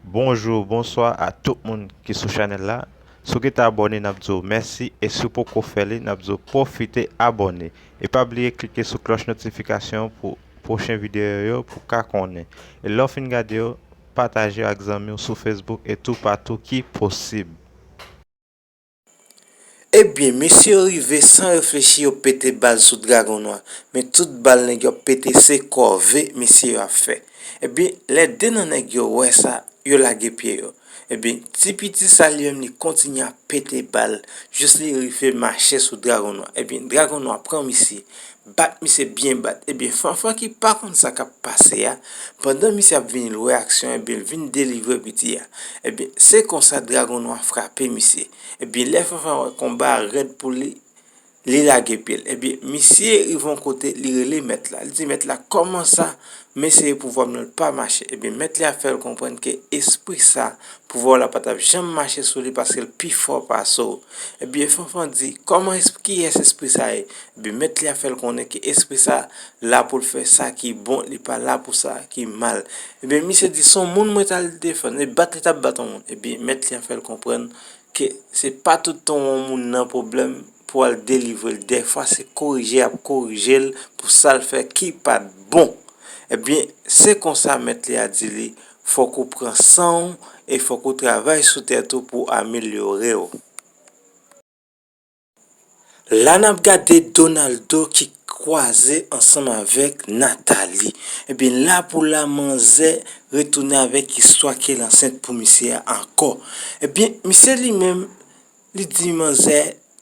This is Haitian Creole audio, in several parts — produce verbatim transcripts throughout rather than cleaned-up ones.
Bonjou, bonswa a tout moun ki sou chanèl la. Si w gentan abòne, n ap di w mèsi, e si w poko fè li, n ap di w pwofite abòne. E pa bliye klike sou klòch notifikasyon pou pwochen videyo yo pou w ka konnen. E lè w fin gade yo, pataje yo ak zanmi w sou Facebook e toupatou ki posib. Ebyen, mesye yo rive san reflechi, yo pete bal sou Dragon Nwa. Men tout bal nèg yo ap pete, se kòve mesye yo ap fè. Ebyen, lè de nan nèg yo wè sa, yo lage pye yo. Ebyen, ti piti sa li menm li kontinye ap pete bal, jis li rive mache sou Dragon Nwa. Ebyen, Dragon Nwa pran misye, bat misye byen bat. Ebyen, Fanfan ki pa konn sa k ap pase a, pandan misye ap vini l wè aksyon, ebyen, l vin delivre piti a. Ebyen, se konsa Dragon Nwa frape misye. Ebyen, lè Fanfan wè konba a rèd pou li, li lage pye l. Ebyen, misye rive yon kote, li rele mèt la. Li di mèt la, "Kòman sa? M eseye pouvwa m nan, l pa mache." Ebyen, mèt li a fè l konprann ke espri sa, pouvwa w la pa t ap janm mache sou li paske l pi fò pase w. Ebyen, Fanfan di, "Kòman esp-, kiyès espri sa ye?" Ebyen, mèt li a fè l konnen ke espri sa la pou l fè sa ki bon, li pa la pou sa ki mal. Ebyen, misye di, "Se yon moun mwen t al defann." E bat li t ap bat yon moun. Ebyen, mèt li a fè l konprann ke se pa tout tan yon moun nan pwoblèm pou al delivre l. Dèfwa, se korije y ap korije l pou sa l fè ki pa t bon. Ebyen, se konsa mèt li a di li, "Fòk ou pran san w e fòk ou travay sou tèt ou pou amelyore w." La n ap gade Donaldo ki kwaze ansanm avèk Nathalie. Ebyen, la pou la, manzè retounen avèk istwa ke l ansent pou misye a ankò. Ebyen, misye li menm, li di manzè,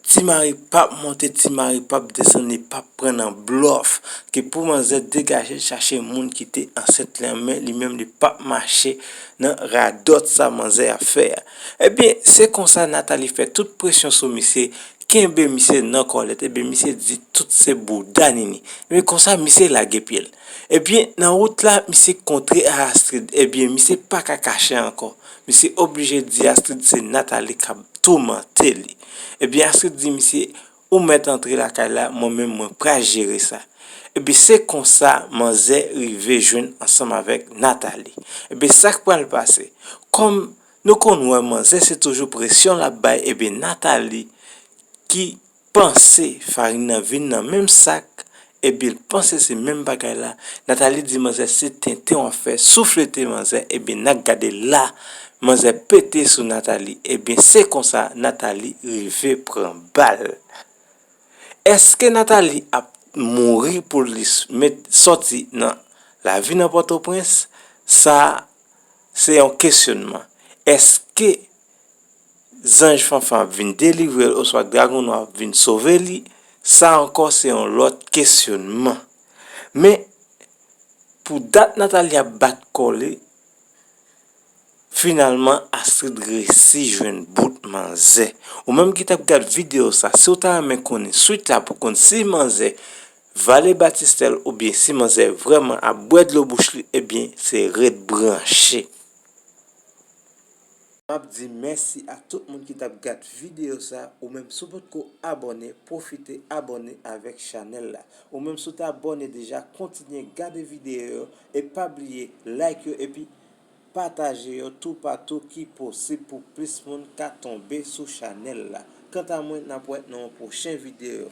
ti mari p ap monte, ti mari p ap desann, li p ap pran nan blòf. Ke pou manzè degaje l chache moun ki te ansent li an, men li menm li p ap mache nan radòt sa manzè ap fè a. Ebyen, se konsa Nathalie fè tout presyon sou misye, kenbe misye nan kòlèt, ebyen, misye di tout se bouda Nini. Ebyen, konsa, misye lage pye l. Ebyen, nan wout la, misye kontre a Astrid. Ebyen, misye pa ka kache ankò. Misye oblije di Astrid se Nathalie k ap toumante li. Ebyen, Astrid di misye, "Ou mèt antre lakay la, mwen menm mwen pral jere sa." Ebyen, se konsa manzè rive jwenn ansanm avèk Nathalie. Ebyen, sa k pral pase? Kòm nou konn wè manzè se toujou presyon l ap bay, ebyen, Nathalie ki panse farin nan vin nan menm sak, ebyen, l panse se menm bagay la. Nathalie di manzè se tenten w ap fè, souflete manzè, ebyen, n a gade la, manzè pete sou Nathalie, ebyen, se konsa Nathalie rive pran bal. Èske Nathalie ap mouri pou li s-, met, sòti nan lavi nan Pòtoprens? Sa, se yon kesyonman. Èske zanj Fanfan ap vin delivre l oswa Dragon Nwa ap vin sove li? Sa ankò se yon lòt kesyonman. Men, pou dat Nathalie ap bat kò li, finalman, Astrid resi jwenn bout manzè. Ou menm ki t ap gad videyo sa, si w ta renmen konnen swit la pou konn si manzè vale batistèl oubyen si manzè vrèman ap bwè dlo bouch li, ebyen, se ret branche. M ap di mèsi a tout moun ki t ap gad videyo sa, ou menm si w potko abòne, pwofite abòne avèk chanèl la. Ou menm si w te abòne deja, kontinye gade videyo yo e pa bliye like yo epi pataje yo toupatou ki posib pou plis moun ka tonbe sou chanèl la. Kanta mwen, n ap wè nan yon pwochen videyo.